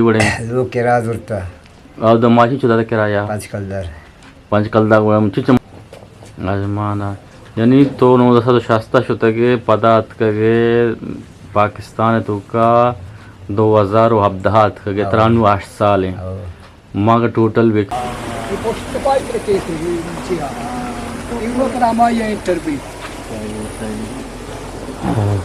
وڑیں۔ لوگ کرایہ زرتا۔ او دو ماشین چدا کرایہ؟ پنچ کلدار۔ پنچ کلدار گڑا ہم چچ ازمانا۔ یعنی تو نوزدہ سد و شست ء شتگے، پدا اتکگے پاکستان ء توکا دو ہزار و ہبدہ ء اتکگے، او۔ ترا نوں ہشت سال ایں۔ او۔ ماگہ ٹوٹل بک۔ یہ پشت پائی پر کیس ہے، یہ نیچے آ۔ یہ وہ پر ہماری ہے انٹرویو۔ ہاں۔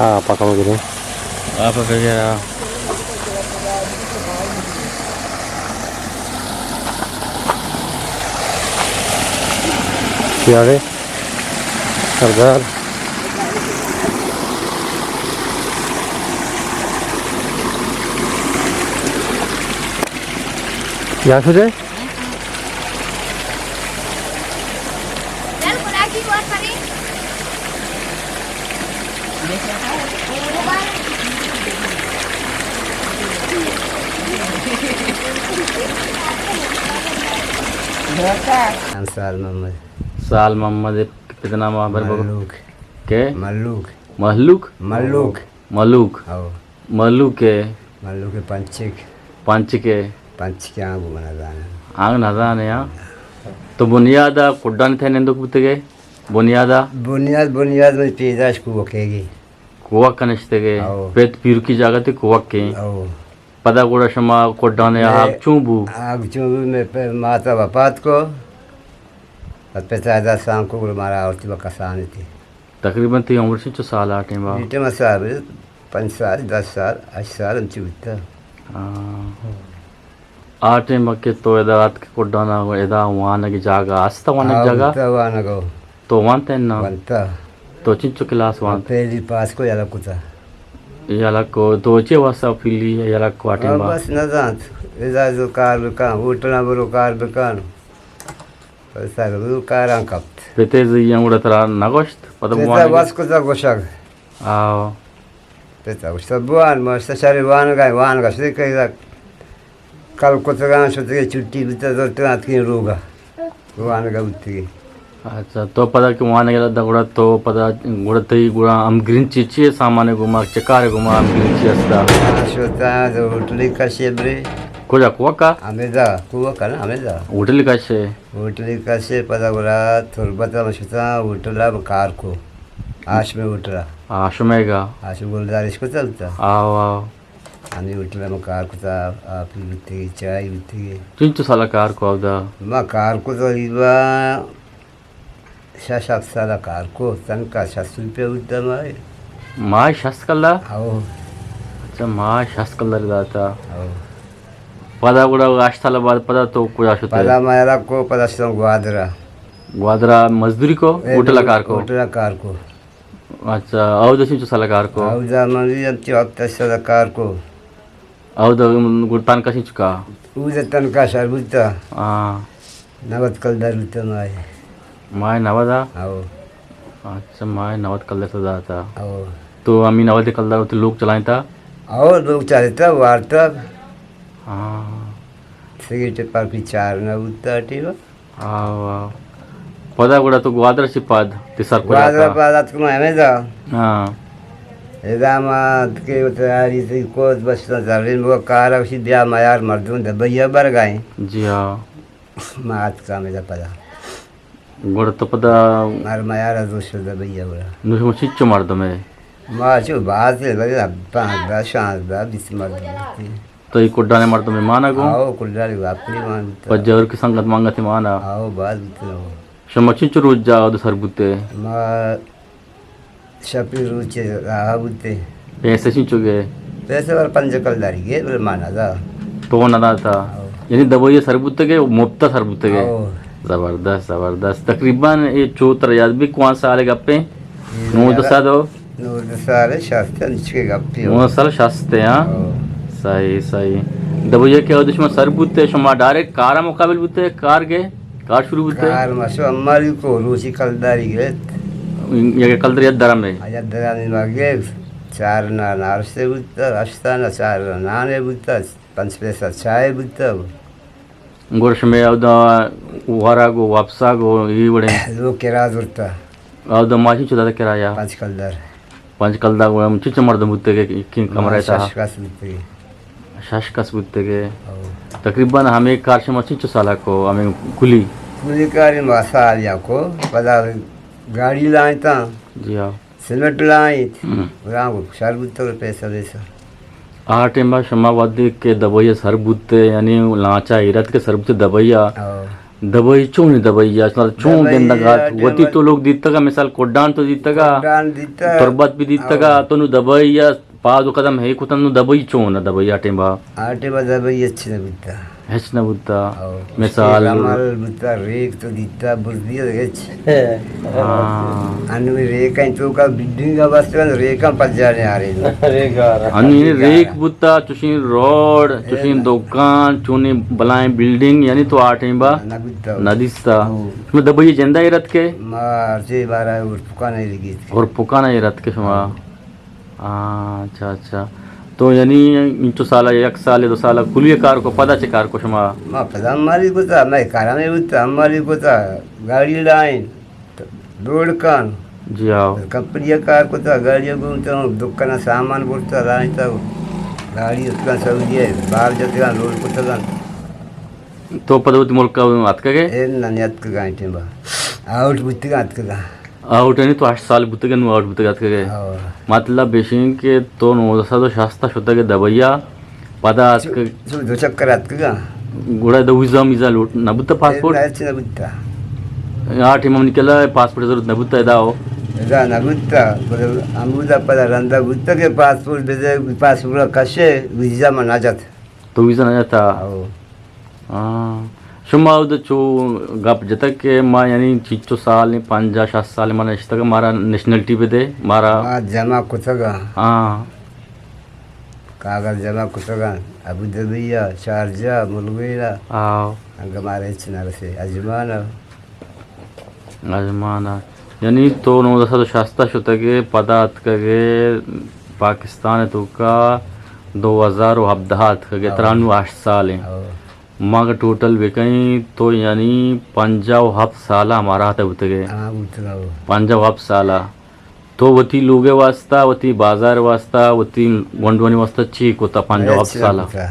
ہاں، پکا گرے۔ آپ پکا گرا۔ کیا رے؟ سردار۔ کیا شدے؟ نام سال محمد۔ سال محمد، پت نام آ بر بگو۔ ملوک۔ کے؟ ملوک۔ مہلوک؟ ملوک۔ ملوک۔ او۔ ملوک ء؟ ملوک ء پنچک۔ پنچک ء؟ پنچک آنگو من نزاناں۔ آنگ نزانے، ہاں۔ تو بنیاد ء کڈانی تہ نندوک بوتگے؟ بنیاد ء؟ بنیاد، بنیاد من پیداش کوکے گی۔ کوک ء نشتگے؟ او۔ پت پیرکی جاگہ تے کوک ایں؟ او۔ پدا گڑا شما کڈانے آگ چون بو؟ آگ چون بو، میں پہ ماتا وفات کو۔ پت پتا دستان کو گڑا مارا آورتی با کسانی تی۔ تقریباً تئی عمر چنچو سال آ ٹائم با؟ ای ٹائم سال، پنچ سال، دس سال، ہشت سال انچو بیتا۔ ہاں۔ آ ٹائم کہ تو ادا اتک کڈانا، ادا وانگ جاگہ است، وانگ ہاں، جاگہ؟ بیتا وانگ ہو۔ تو وانتے نا؟ وانتا۔ تو چنچو کلاس وانت؟ پہلی پاس کو یلہ کتا۔ یلہ کو، تو چے واسطہ پیلی یلہ کو آ ٹائم ہاں، با؟ بس نزانت۔ ادا زو کار بکن، ہوٹل برو کار بکن۔ سر کاراں کپت۔ پتے زیاں گڑا ترا نہ گوشت؟ پدا پتا بوانگ؟ بس کتا گوشگ۔ آو۔ پتا گوشت بوان، ما شتا شر وانگا، وانگا شتے کہ کل کتگاں شتگے چھٹی بیتا زرتگاں اتکیں روگا۔ وانگا بوتگی۔ اچھا، تو پدا کہ وانگا لدا گڑا تو پدا گڑا تئی گڑا ہمگرنچی چی سامان گما، چکار گما ہمگرنچی استا؟ شتا ہوٹلی کشے برے۔ کجا کوکا؟ ہمیدا، کوکا نا ہمیدا۔ ہوٹلی کشے؟ ہوٹلی کشے پدا گڑا تربت ء شتاں، ہوٹل ء کار کو، ہاشم ء ہوٹل ء۔ ہاشم ء گا؟ ہاشم گلدار اش کتا بوتا۔ آو، آو۔ ہمے ہوٹل ء کار کتا، آپی بوتگی، چائے بوتگی۔ چنچو سال کار کو اودا؟ ما کار کو تقریباً شش ہفت سال کار کو، تنکا شست روپے بوتا ماہے۔ ماہے شست کلدار؟ ہو۔ اچھا، ماہے شست کلدار داتا۔ ہو۔ پدا گڑا ہشت سال بعد پدا تو کجا شتے؟ پدا ما یلہ کو، پدا شتوں گوادرا۔ گوادرا مزدوری کو؟ اے، ہوٹل کار کو؟ ہوٹل کار کو۔ اچھا، اودا چنچو سال کار کو؟ اودا من بھی انچو ہفت سال کار کو۔ اودا گڑا تنکا چنچکا؟ اودا تنکا شر بوتا۔ ہاں۔ نود کلدار بوتا ماہے۔ ماہے نود آ؟ ہو۔ اچھا، ماہے نود کلدار تو داتا۔ ہو۔ تو ہمے نود کلدار وتی لوگ چلائینتا؟ ہو، لوگ چلائینتا، وارتا۔ ہاں۔ سگریٹ پاکی چار نہ بوتا ٹیما۔ ہاں، واہ۔ پدا گڑا تو گوادر چی پاد تی سر کجا گوادر تا؟ پاد اتکم ہمیدا۔ ہاں۔ ادا ما اتکے تیاری تی کو بس زرین بو کار اوشی بیا میار مردم دبئی برگائیں۔ جی ہاں۔ ما اتکا ہمیدا پدا۔ گڑا تو پدا؟ مر میار ازو شد بھیا گڑا۔ نو شما چنچو مردم ہے؟ ما چو باز ہے، بلے پانزدہ، شانزدہ، بیست مردم ہے۔ تو یہ کڈانے مردم ہے مانا گو؟ آو، کڈانے باپری مان بیتا۔ پجا اور کی سنگت مانگت مانا؟ آو، باز بیتا۔ شما چنچو روچ جا دو سر بوتے؟ ما شپی روچے راہ بوتے۔ پیسے چنچو گئے؟ پیسے بر پنج کلداری گئے، بلے ما نہ دا۔ تو نہ داتا؟ آو۔ یعنی دبئی سر بوتگے، مفتا سر بوتگے؟ آو۔ زبردست، زبردست۔ تقریباً اے چو تر یاد بی کوان سال گپے؟ نوزدہ سد و؟ نوزدہ سال شست انچکے گپے ہو۔ نوزدہ سال شست، ہاں؟ آو۔ صحیح، صحیح۔ دبئی کہ او دشمن سر بوتے، شما ڈائریکٹ کارا مقابل بوتے، کار گئے؟ کار شروع بوتے؟ کار ما شو اماری کو روچی کلداری گرت۔ یک کلدار یک درم ہے؟ آ، یک درم ما گرت۔ چار نا نارشتے بوتا، ہشتا نا چار نا نانے بوتا، پنچ پیسہ چائے بوتا۔ گڑا شمے اودا ورگ و واپسگ و اے وڑیں؟ لوگ کرا زرتا۔ اودا ما چنچو داتا کرایہ؟ پنچ کلدار۔ پنچ کلدار گڑا چنچو مردم بوتگے کہ، کہ ما کمرہ تا؟ شش کس بوتگے۔ شش کس بوتگے۔ او۔ تقریباً ہمے کار شما چنچو سالا کو، ہمے کلی؟ کلی کار ما سال یا کو، پدا گاڑی لائتا۔ جی ہاں۔ سیمنٹ لائیت، ہم۔ گڑا شر بوتگ پیسہ ویسہ۔ آ ٹائما شما وھدے کہ دبئی ءَ سر بوت ئے، یعنی لانچ ءَ ایر اتک کہ سر بوت ئے دبئی ءَ۔ ہو۔ دبئی چون اِنت؟ دبئی ءَ شما چون دبئی گندگ ءَ آت؟ آ ٹائما وتی تو لوگ دیتگ ءَ، مثال کڈان تو دیتگ ءَ، تربت بھی دیتگ ءَ، ہو۔ تو نوں دبئی ءَ پاد و قدم ہے کتن، نوں دبئی چون اِنت دبئی آ ٹائما؟ آ ٹائما دبئی ہچ نہ بوتا۔ ہچ نہ بوتا۔ او، مثال؟ رمل بوتا، ریک تو دیتا، بزدی ہچ۔ ہاں۔ انوی ریک ہیں تو کا بلڈنگ بس تو ریکاں پجانے آ رہے۔ ریک آ رہا۔ انوی ریک بوتا، چوشیں روڈ، چوشیں دکان، چونیں بلائیں بلڈنگ، یعنی تو آ ٹائما نہ بوتا۔ نہ دیستا۔ ہو۔ شما دبئی جندا ایر اتکے؟ ما ہرچی بارا اور پکانا ہی لگی۔ اور پکانا ایر اتکے شما؟ ہاں، اچھا، اچھا۔ تو یعنی انچو سالا، یک سال، دو سال کلی کار کو، پدا چے کار کو شما؟ ما پدا ہماری کو تا، میں کارا میں بوتا، ہماری کو تا، گاڑی لائیں، لوڈ کن۔ جی ہاں۔ کمپنی کار کو تا، گاڑی گون تا، دکان سامان برتا، لائیں تا، گاڑی اتکا سعودی ہے، باہر جتگا لوڈ کو تا۔ تو پدا وتی ملک اتکگے؟ اے نہ، نہ اتکگا اے ٹائما۔ آؤٹ بوتگا اتکگا۔ آؤٹ یعنی تو ہشت سال بوتگ ئے، نوں آؤٹ بوتگ اتکگ ئے۔ ہاں۔ مطلب ایش اِنت کہ تو نوزدہ سد و شست ءَ شتگ ئے دبئی ءَ، پدا اتکگ۔ چو، چو دو چکر اتکگاں۔ گڑا ادا ویزا میزا لوٹ نہ بوتا، پاسپورٹ؟ نہ، ہچ نہ بوتا۔ آ ٹائم ءَ منی کلا پاسپورٹ ضرورت نہ بوتا ادا ہو؟ ادا نہ بوتا، بلے ہمودا پدا رندا بوتا کہ پاسپورٹ بدے، پاسپورٹ کشے، ویزا من نہ جت۔ تو ویزا نہ جتا؟ ہاں۔ ہاں۔ شما اود چو گپ جتگ کہ ما یعنی چنچو سال، پنجاہ شست سال ما نشتگ، مارا نیشنلٹی بدے، مارا ما جمع کتگ۔ ہاں۔ کاغذ جمع کتگ، ابوظہبی ءَ، شارجہ، ملویل ءَ۔ ہاں۔ انگہ مارا ہچ نہ رسے۔ اجمان ءَ۔ اجمان ءَ۔ یعنی تو نوزدہ سد و شست ءَ شتگ ئے، پدا اتکگ ئے پاکستان ءِ توکا دو ہزار و ہبدہ ءَ اتکگ ئے، ہاں۔ ترا نوں ہشت سال ایں۔ ہاں۔ ما اگہ ٹوٹل بکنیں تو یعنی پنجاہ و ہپت سال ءَ امارات ءَ بوتگ ئے۔ ہاں، بوتگ ءَ۔ پنجاہ و ہپت سال ءَ تو وتی لوگ ءِ واسطہ، وتی بازار ءِ واسطہ، وتی گونڈوانی واسطہ چی کتا پنجاہ و ہپت سال ءَ؟ ہچ نہ کتا۔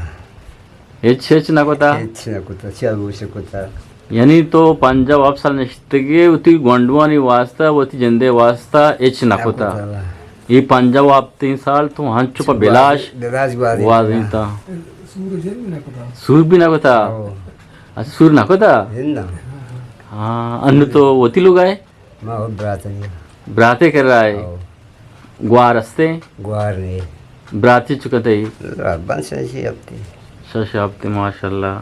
ہچ، ہچ نہ کتا۔ ہچ نہ کتا، چیا گوش کتا۔ یعنی تو پنجاہ و ہپت سال نشتگ ئے وتی گونڈوانی واسطہ، وتی جند ءِ واسطہ ہچ نہ کتا۔ نہ کتا۔ اے پنجاہ و ہپتیں سال تو ہنچو پہ بلاش، بلاش گوازینتا۔ گوازینتا۔ سور بھی نہ کتا۔ سور بھی نہ کتا؟ ہو۔ اچھا، سور نہ کتا؟ زندہ۔ ہاں، انوں تو وتی لوگ ءَ ئے؟ ما ہو برات نہیں۔ براتے کرا ئے؟ ہو۔ گوار ہستے؟ گوار نہیں۔ براتی چکا تئی؟ بن ششی ہپتے۔ شش ہپتے، ماشاءاللہ۔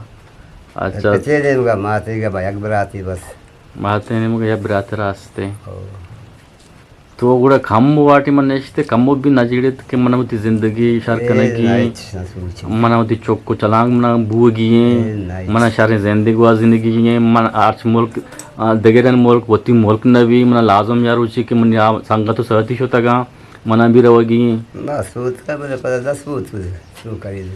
اچھا۔ کچے دیم گا ماتے گا با یک براتی بس۔ ماتے نیم گا یک برات راستے۔ ہو۔ تو گڑا کمو آ ٹائم ءَ نشتے، کمو بھی نہ جیڑت کہ من وتی زندگی شر کنگی ایں، من وتی چک و چلانگ من بوگی ایں، من شریں زندگی گوازینگی ایں، من ہرچ ملک، آ، دگرانی ملک وتی ملک نہ بی، من لازم یا روچے کہ من یا سنگت و ساہتی شتگاں، من بھی روگی ایں۔ ما سوتکا بلے پدا دست بوت بلے، شو کری دے۔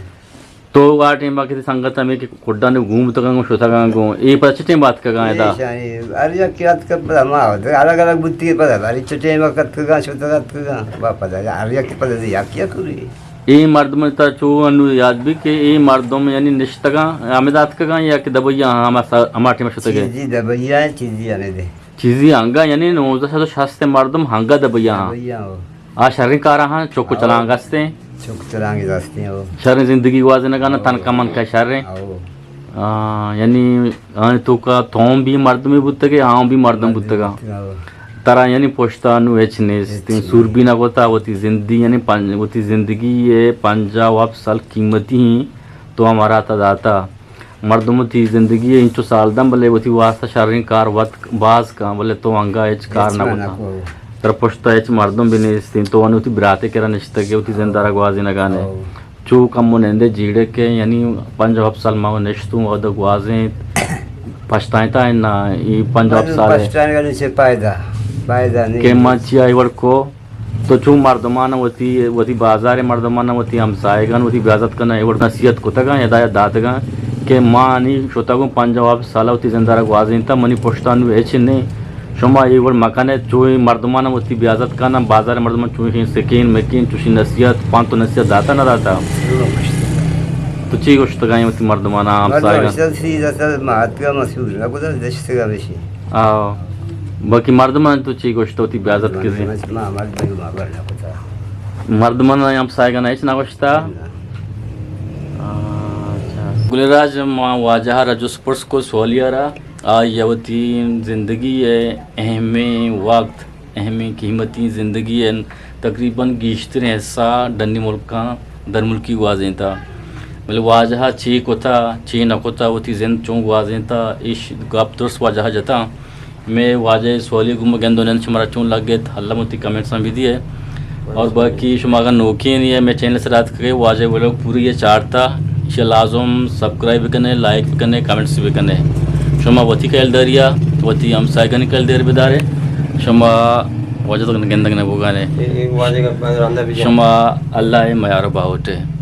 تو آ ٹائم ءَ کہ تئی سنگت ہمے کہ کڈانی گوم بوتگاں گوں شتگاں گوں، اے پدا چہ ٹائم ءَ اتکگاں ادا؟ ایشانی ہر یکے اتک پدا ما الگ الگ بوتی پدا باری چہ ٹائم ءَ اتکگاں شتگ اتکگاں با پدا ہر یکے پدا یک یک ہوئی۔ اے مردم تا چو انو یاد بی کہ اے مردم یعنی نشتگاں ہمدا اتکگاں یا کہ دبئی ءَ ہما سا-، ہما ٹائم ءَ شتگ ئے؟ چیزی دبئی ءَ، چیزی ہمے دے۔ چیزی انگا یعنی نوزدہ سد و شست ءِ مردم انگا دبئی ءَ ہاں۔ دبئی ءَ ہو۔ آ شریں کاراں ہاں، چک و چلانگ ہستیں۔ چک چلانگ ہستیں ہو۔ شریں زندگی گوازینگا نہ، تنکا منکا شریں۔ ہو۔ آ، یعنی آں توکا تو بھی مردمے بوتگے، آں بھی مردم بوتگا۔ بوتگا ہو۔ ترا یعنی پشتا نو ہچ نیست۔ ہچ سور بھی نہ کتا، وتی زندگی یعنی پن-، وتی زندگی ءِ پنجاہ و ہپت سال قیمتی ہیں، تو امارات ءَ داتا۔ مردم وتی زندگی ءَ انچو سال داں، بلے وتی واسطہ شریں کار وت باز کاں، بلے تو انگا ہچ کار نہ کتا۔ ترا پشتا ہچ مردم بھی نیستیں، تو انو وتی براتے کرا نشتگے، وتی زند ءَ را گوازینگانے۔ چو کمو نندے جیڑے کہ یعنی پنجاہ ہپت سال ما نشتوں، اودا گوازیں پشتائیں تا نا، ای پنجاہ ہپت سال ہے۔ پشتائیں گا چے فائدہ؟ فائدہ نہیں۔ کہ ما چیا ای وڑ کو؟ تو چون مردمان وتی، وتی بازار مردمان، وتی ہمسایگان وتی بیازت کناں، اے وڑ نصیحت کتگاں، ہدایت داتگاں کہ ما انی شتگوں پنجاہ سال وتی زندہ را گوازینتا، منی پشتان نو ہچ نہیں۔ شما اے وڑ مکنے، چوئیں مردمان وتی بیازت کناں، بازار مردمان چوئیں سکین مکین، چوشی نصیحت، پانت و نصیحت داتا نہ داتا؟ تو چی گوشتگاں وتی مردمان، ہمسایگان؟ مردمان سی دستا ماتگا مسئول نہ کتا، دشتگا بشی۔ آ، باقی مردمان تو چی گوشت وتی بیازت کزی؟ مردمان ہمسایگان ہچ نہ گوشتا؟ نہ۔ آ، اچھا۔ گل راج، ما واجہ را جست پرس کو سوالی را، آئی وتی زندگی ء اہمیں وقت، اہمیں قیمتی زندگی ء تقریباً گیشتریں حصہ ڈنی ملکاں درملکی گوازینتا۔ بلے واجہ چی کتا، چی نہ کتا، وتی زند چون گوازینتا، ایش گپ درست واجہ جتا۔ مئے واجہ سوالی گوما گند و نند شمارا چون لگت، الم وتی کمنٹساں بدیے۔ اور باقی شما اگر نوکین یا مئے چینل سرا اتکگے، واجہ ویلوگ پوری یہ چارتا، ایشی لازم سبسکرائب بکنے، لائک بکنے، کمنٹس بکنے۔ شما وتی کیلداریا، وتی ہمسایگانی کیلدار بدارے، شما واجہ تک گندگ نہ بوگانے۔ شما اللہ میار باہوٹے۔